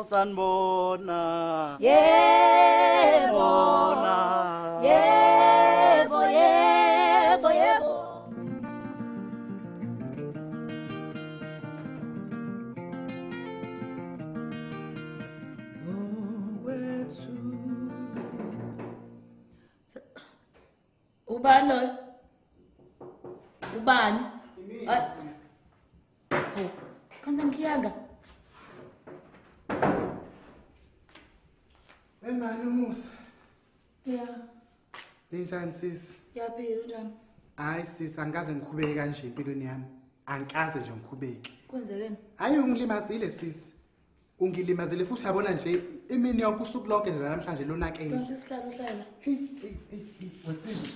Sanibona. Yebo. Bona. Yebo, yebo, yebo. Owethu. Ubani loyo? Ubani? Ay. Oh, kanti angiyanga. Emani umusa. Ya, Ninjani sisi? yaphila unjani? Hayi sisi angikaze ngikhubeke kanje empilweni yami. Angikaze nje ngikhubeke. Kwenzekeni? Hayi ungilimazile sisi. Ungilimazile futhi uyabona nje imini yonke usuku lonke nje namhlanje lonakele. Kanti sihlala uhlala. Hey hey hey hey, wesisi.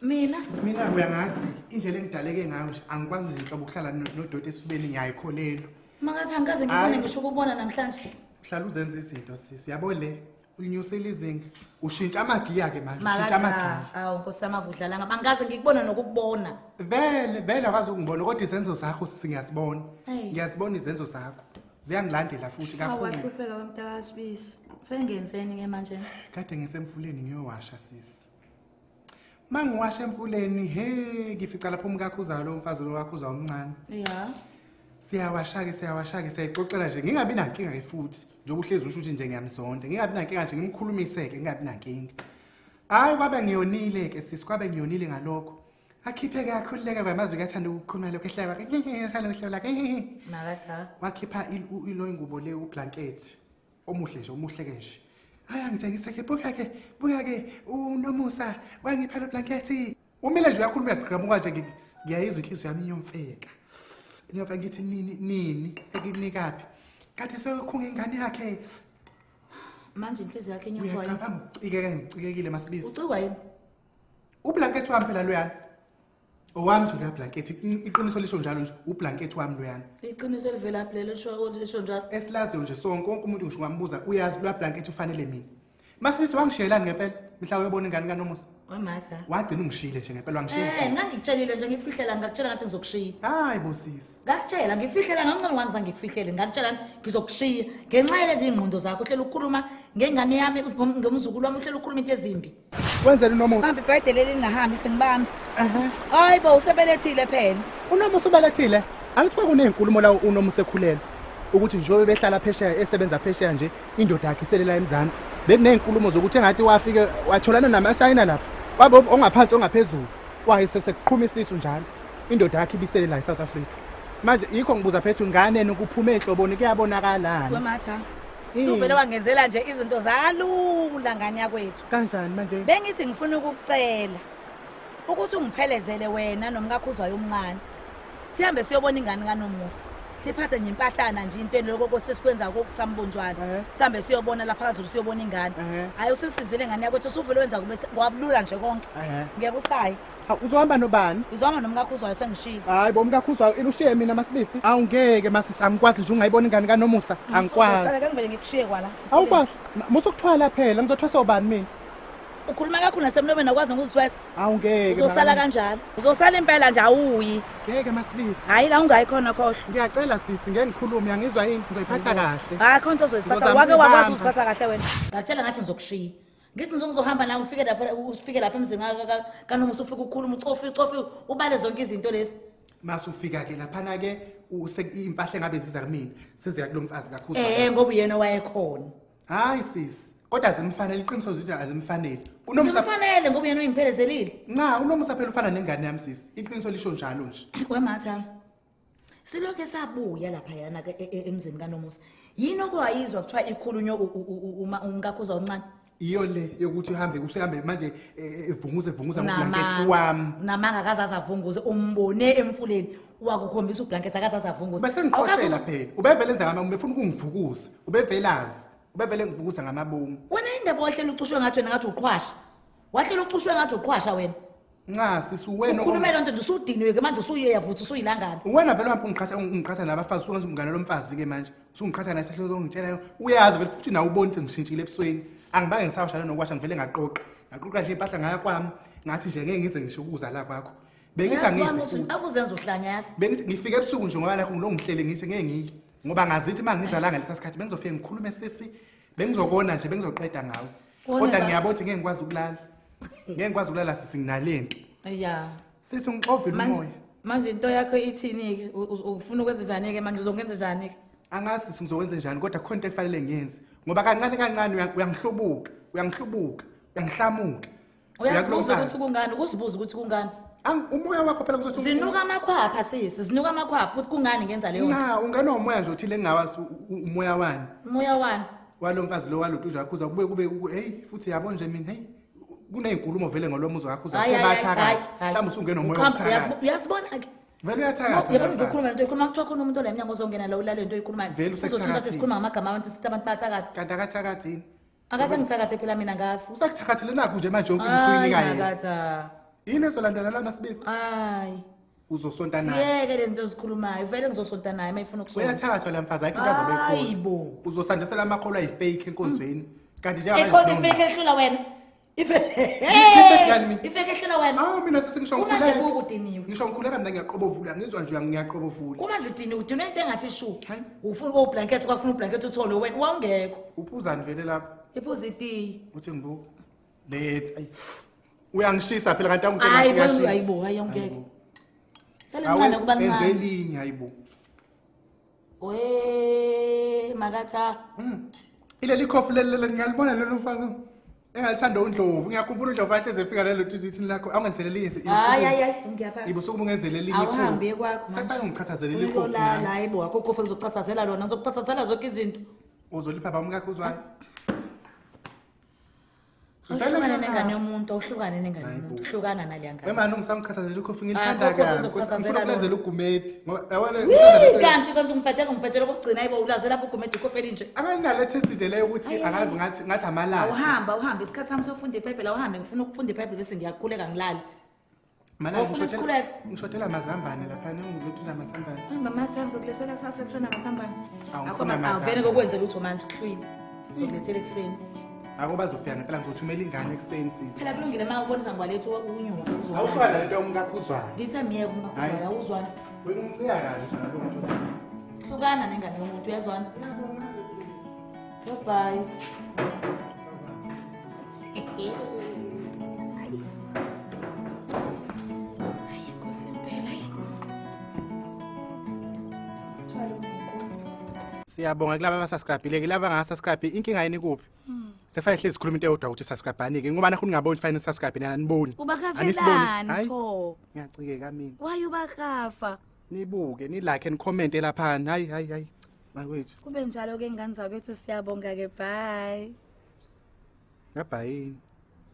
Mina? Mina uyangazi indlela engidaleke ngayo nje angikwazi nje inhlobo ukuhlala nodoti esifubeni ngiyayikholelwa. Makathi angikaze ngibone Hayi. ngisho ukubona namhlanje. Hlala uzenza izinto sisi. Yabo le ulinyusile izinga. Ushintsha amagiya ke manje, ushintsha Makathi amagiya. awu Nkosi yami avudlalanga. Angikaze ngikubone nokukubona. Vele vele akwazi ukungibona kodwa izenzo zakho sisi ngiyazibona. Hey. Ngiyazibona izenzo zakho. Ziyangilandela futhi kakhulu. Awahlupheka wemntakasibisi. Sengenzeni ke manje? Kade ngisemfuleni ngiyowasha sisi. Mangiwasha emfuleni he ngifica lapho umkakho uzayo lo mfazi lo wakho uzayo omncane. Ya. Siyawasha ke siyawasha ke siyayixoxela nje ngingabi nankinga ke futhi njengoba uhlezi usho ukuthi nje ngiyamzonda ngingabi nankinga nje ngimkhulumise ke ngingabi nankinga. Hayi kwabe ngiyonile ke sisi kwabe ngiyonile ngalokho. Akhiphe ke akhululeke kwamazwi kuyathanda ukukhuluma lokho ehleba. Ehleba ehleba. Makathi ha. Wakhipha ilo ingubo le ublanket omuhle nje omuhle ke nje. Hayi angitshengise ke buka ke buka ke uNomusa wangipha lo blanket. Umile nje uyakhuluma uyaqhamuka nje ngiyayizwa inhliziyo yami iyomfeka. Iyomfeka ngithi nini nini ekunikaphi. Kathi seyokhunga ingane yakhe Manje inhliziyo yakhe inyuka yini? uyacabanga ukucikeka ngicikekile masibisi. Ucikwa yini? Ublanket wami phela loyana. Owami nje loya blanket iqiniso lisho njalo nje ublanket wami loyana. Iqiniso elivela phi lelo lisho njalo? Esilaziyo nje sonke wonke umuntu ngisho ungambuza uyazi loya blanket ufanele mina. Masibisi wangishiyelani ngempela mhla uyobona ingane kaNomusa. Wematha. Wagcina ungishiyile nje ngempela wangishiya. Eh, ngangikutshelile nje ngikufihlela ngakutshela ngathi ngizokushiya. Hayi bosisi. Ngakutshela ngikufihlela ngangcono wangiza ngikufihlele ngakutshela ngizokushiya ngenxa yalezi ingqondo zakho uhlela ukukhuluma ngengane yami ngomzukulu wami uhlela ukukhuluma into ezimbi. Wenzeni uNomusa? Bambi ibhayibheli leli lingahambi sengibambe. Hayi bo usebelethile phela. uNomusa ubelethile. Angithi kwakunezinkulumo la uNomusa ekhulelwe ukuthi njengoba behlala phesheya esebenza phesheya nje indoda yakhe iselela eMzansi. Bekunezinkulumo zokuthi engathi wafike watholana namashayina lapha. Wabe ongaphansi ongaphezulu. Wayesesekuqhuma isisu njalo. Indoda yakhe ibiselela eSouth Africa. Manje yikho ngibuza phethu nganeni kuphume enhloboni kuyabonakalani. Wematha. Suvele wangenzela nje izinto zalula ngane yakwethu. Kanjani manje? Bengithi ngifuna ukukucela ukuthi ungiphelezele wena nomkakhuzwayo omncane. Sihambe siyobona ingane kaNomusa. Siphathe nje impahlana nje into lokho kosesikwenza kokusambunjwana. Sihambe siyobona lapha kaZulu siyobona ingane. Hayi usisizile ingane yakwethu usuvele wenza kube kwabulula nje konke. Ngeke usayi. Hawu, uzohamba nobani? Ngizohamba nomkakhuzwayo sengishilo. Hayi bo umkakhuzwayo ilushiye mina masibisi. Awungeke masisi angikwazi nje ungayibona ingane kaNomusa. Angikwazi. Sale ngivele ngikushiye kwala. Awukwazi. Musukuthwala phela ngizothwasa ubani mina? Ukhuluma kakhulu nasemlomeni akwazi nokuzithwesa. Awungeke. Uzosala kanjalo. Uzosala impela nje awuyi. Ngeke masibisi. Hayi la ungayi khona khohlwa. Ngiyacela sisi ngeke ngikhulume uyangizwa yini? Ngizoyiphatha kahle. Hayi khona into ozoyiphatha. Ngizozama Wake wakwazi ukuyibamba. uziphatha kahle wena. Ngakutshela ngathi ngizokushiya. Ngithi ngizohamba nawe ufike lapha usifike lapha emzini kaNomusa ufike ukhuluma ucofi ucofi ubale zonke izinto lezi. Masufika ke laphana ke impahla engabe ziza kumina seziya kulomfazi kakhulu. Eh ngoba uyena wayekhona. Hayi sisi. Kodwa azimfanele iqiniso zithi azimfanele. Unomusa Simfanele ngoba uyena uyingiphelezelile. Nca uNomusa phela ufana nengane yami sisi. Iqiniso lisho njalo nje. Wematha. Silokhe sabuya lapha yana ke emzini kaNomusa. Yini okwayizwa kuthiwa ikhulunywe uma umkakhuzwa omncane? Iyo le yokuthi uhambe usehambe manje evunguze evunguza ngoblanket wami. Namanga akazazi avunguze umbone emfuleni wakukhombisa ublanket akazazi avunguze. Bese ngiqoshela phela. Ubevele enza ngama ubefuna ukungivukuza. Ubevelazi. Ubevele ngivukuza ngamabomu. Wena indaba wahlela ucushwe ngathi wena ngathi uqhwasha. Wahlela ucushwe ngathi uqhwasha wena. Nca sisi wena Ukhulume lento nje usudiniwe ke manje usuyeyavutha usuyilangabi. Wena vele uhamba ungiqhatha ungiqhatha nabafazi usungathi umngane lomfazi ke manje. Usungiqhatha naye sehloko ngitshela uyazi vele futhi nawe ubona ukuthi ngishintshile ebusweni. Angibange ngisawasha nokwasha ngivele ngaqoqa. Ngaqoqa nje impahla ngaya kwami ngathi nje ngeke ngize ngisho ukuza la kwakho. Bengithi angizi futhi. Akuzenza uhlanya yazi. Bengithi ngifike ebusuku nje ngoba nakho ngilongihlele ngithi ngeke ngiyi. Ngoba ngazithi uma ngiza la ngalesa sikhathi bengizofike ngikhulume sisi, bengizokona nje bengizoqeda ngawe. Wona Kodwa ba- ngiyabona ukuthi ngeke ngikwazi ukulala. Ngeke ngikwazi ukulala sisi nginalento. Ya. Sisi ungixovile Manje umoya. manje into yakho ithini-ke? Ufuna ukwenza njani-ke manje uzongenza njani-ke? Angazi sisi ngizokwenza njani kodwa khona into ekufanele ngiyenze. Ngoba kancane kancane uyangihlubuka, uyangihlubuka, uyangihlamuka. Uyazibuza Uyakulokazi. ukuthi kungani, ukuzibuza ukuthi kungani. Umoya wakho phela kuzothi Zinuka amakhwapha sisi, zinuka amakhwapha ukuthi kungani ngenza leyo nto. Nca, ungenwa umoya nje othile engingawazi umoya wani. Umoya wani? Walo mfazi lo walotuja wakhuza kubuye kube hey futhi yabo nje mina hey kuney'nkulumo vele ngolo muzi wakhuza Hayi, kuthiwa hayi, hayi, bayathakatha. hayi. Mhlawumbe usungena umoya Uqhamba- wokuthakatha. Uyazibona-ke. Vele uyathakatha Yebo lo nje ukhuluma mfazi. lento oyikhuluma kuthiwa khona umuntu ola emnyango ozongena la ulale lento oyikhulumayo. Vele Uzothi usekuthakathile. sikhuluma ngamagama abantu sithi abantu bayathakatha. Kanti akathakathi yini? Akase ngithakathe phela mina ngasi. Usekuthakathile nakhu nje manje yonke into Hayi usuyinika yena. makatha. Yini ezolandela lana sibisi? Hayi. Uzosonta naye. Siyeke lezi zinto ozikhulumayo. Vele ngizosonta naye uma efuna ukusonta. Uyathakathwa la mfazi ayikho into azobe Hayi ekhona. bo. Uzosandisela amakholwa ayi-fake enkonzweni. Kanti Ikhona njengamanje ifake ehlula wena. Ifake yani mina? Ifake ehlula wena. Hawu mina sisi ngisho Uma nje ngikhuleka. kuku udiniwe. Ngisho ngikhuleka mina ngiyaqobovula ngizwa nje ngiyaqobovula. Kuma nje udiniwe udinwe into engathi shu. Hayi. Ufuna ublanket kwafuna ublanket uthole wena wawungekho. Uphuzani vele lapha? Iphuza itiyi. Uthi ngibuka. Letha. Ayi. Uyangishisa phela kanti angitshela Hayi ngathi bo kuyashisa. hayi bo hayi awungeke. Sele Awu, ncane kuba enze ncane. elinye hayibo. We makatha. Ileli khofu leli ngiyalibona lelo mfazi. Engalithanda uNdlovu. Ngiyakhumbula uNdlovu ahleze efika lelo tizithini lakho. Awungenzele elinye. Hayi hayi hayi ngiyaphasa. Ibusuku ungenzele elinye ikhofu. Awuhambe kwakho manje. Sekufanele ngichathazele ikhofu. Uyolala nami. hayi bo akho khofu ngizokuchazela lona ngizokuchazela zonke izinto. Uzolipha baba umkakho uzwayo. Awuhlukane nengane yomuntu, awuhlukane nengane Hayi bo. yomuntu. Hlukana naleya ngane. Wemani ungisamchathazela ikhofu ngilithanda Hayi, akho kabi. ozokuchathazela Ngifuna ukulenzela lona. ugumedi. Ngoba yabona ngithanda Wee, lento- Kanti kanti ngibhedele ngibhedele kokugcina hayibo ulaze lapho ugumede ikhofu elinje. Abanalo test nje leyo ukuthi akazi ngathi ngathi amalahle. Awuhambe awuhambe isikhathi sami sofunda iBhayibheli awuhambe ngifuna ukufunda iBhayibheli bese ngiyakhuleka ngilale. Mana Awufuna isikhuleko? Ngishotela amazambane lapha ngilothula amazambane. Hayi mama Thami ngizokulethela kusasa ekuseni amasambane. Awu, Akho ngifuna mas awuvele amazambane. kokwenze lutho manje kuhlwile. Ngizokulethela ekuseni. Ako bazofika ngempela ngizothumela ingane ekuseni sisi. Phela kulungile uma ubonisa ngiwaletha unyuka uzwana. Awuhlala lento yomkakho uzwayo. Ngithe miyeke uma Hayi. uzwana awuzwana. Wena umcika kabi nje ngalo muntu. Hlukana nengane yomuntu uyazwana. Bye bye. Hayi Nkosi impela hayi. Thwala uNkulunkulu. Siyabonga kulaba abasubscribe-ile ke laba abangasubscribe inkinga yini kuphi? Sefanele hlezi sikhuluma into eyodwa ukuthi subscribe-ani ke ngoba nakho ningaboni fanele subscribe nina aniboni. Anisiboni. Ubakafelani Hayi pho? ngiyacikeka mina. Why ubakafa? Nibuke ni like and comment lapha. Hayi hayi hayi. Bakwethu. Kube njalo ke ngane zakwethu siyabonga ke bye. Ngabhayini.